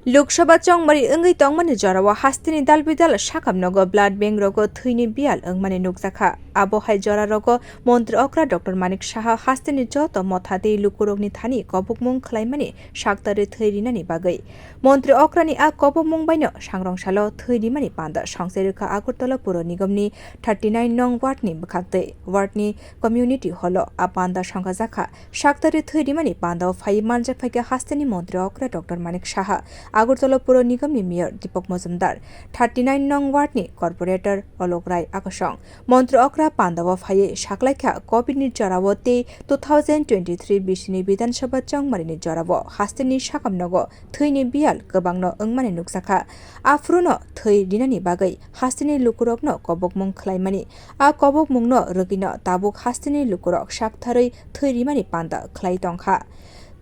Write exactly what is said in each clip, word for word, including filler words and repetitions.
Lok Sabha chongmari wngwi tongmani jorao hasteni dalbidal sakamnogo blood bank rogo thwini biyal wngmani nukjakha. Abo hai jorarogo Montri Okra Doctor Manik Saha hasteni joto motha tei lukurokni thani kobokmung khwlaimani saktarwi thwi rinani bagwi. Montri Okrani a kobokmung baino sangrong salo thwi rimani panda songchai rwkha Agartala Puro Nigomni thirty nine nong wardni bwkhaktwi. Wardni community hallo a panda songkhajakha. Saktarwi thwi rimani pandao phaiwi manjak phaikha hasteni Montri Okra Doctor Manik Saha, Agartala Puro Nigomni Mayor Deepak Majumdar, thirty nine nong wardni Corporator Alok Rai Akosong. Montri Okra pandao phaiwi saklaikha Covidni jorao tei two thousand twenty three bisini Bidhan Sabha chongmarini jorao hasteni sakamnogo thwini biyal kwbangno wngmani nukjakha. Aphuruno thwi rinani bagwi hasteni lukurokno kobokmung khwlaimani. A kobokmungno rwgwino tabuk hasteni lukurok saktharwi thwi rimani panda khwlai tongkha.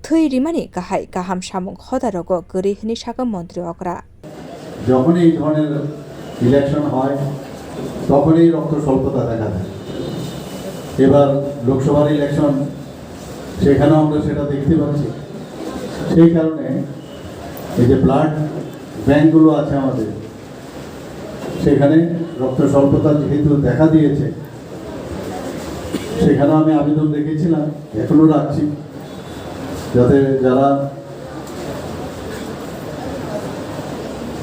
Thwi rimani kahai kaham samung hodarogo kwrwi hwnwi sakha Montri Okra. যখনই এই ধরনের ইলেকশন হয়, তখনই রক্ত স্বল্পতা দেখা দেয়। এবার লোকসভার ইলেকশন, সেখানেও আমরা সেটা দেখতে পাচ্ছি। সেই কারণে এই যে ব্লাড ব্যাংকগুলো আছে আমাদের, সেখানে রক্ত স্বল্পতা যেহেতু দেখা দিয়েছে, সেখানে আমি আবেদন রেখেছিলাম, এখনো রাখছি, যাতে যারা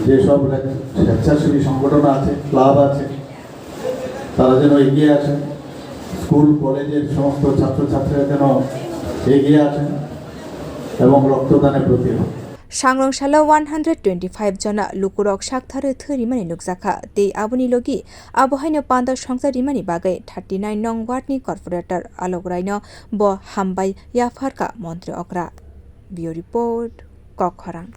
যেসব স্বেচ্ছাসেবী সংগঠন আছে, ক্লাব আছে, তারা যেন এগিয়ে আসেন, স্কুল কলেজের সমস্ত ছাত্রছাত্রীরা যেন এগিয়ে আসেন এবং রক্তদানে ব্রতী হন। Sangrong salo one hundred twenty five jona lukurok saktharwi thwi rimani nukjakha, tei aboni logi abo haino panda songchai rimani bagwi thirty nine nong wardni Corporator Alok Raino bo hambai yapharkha Montri Okra. Bureau Report, Kokkhorang.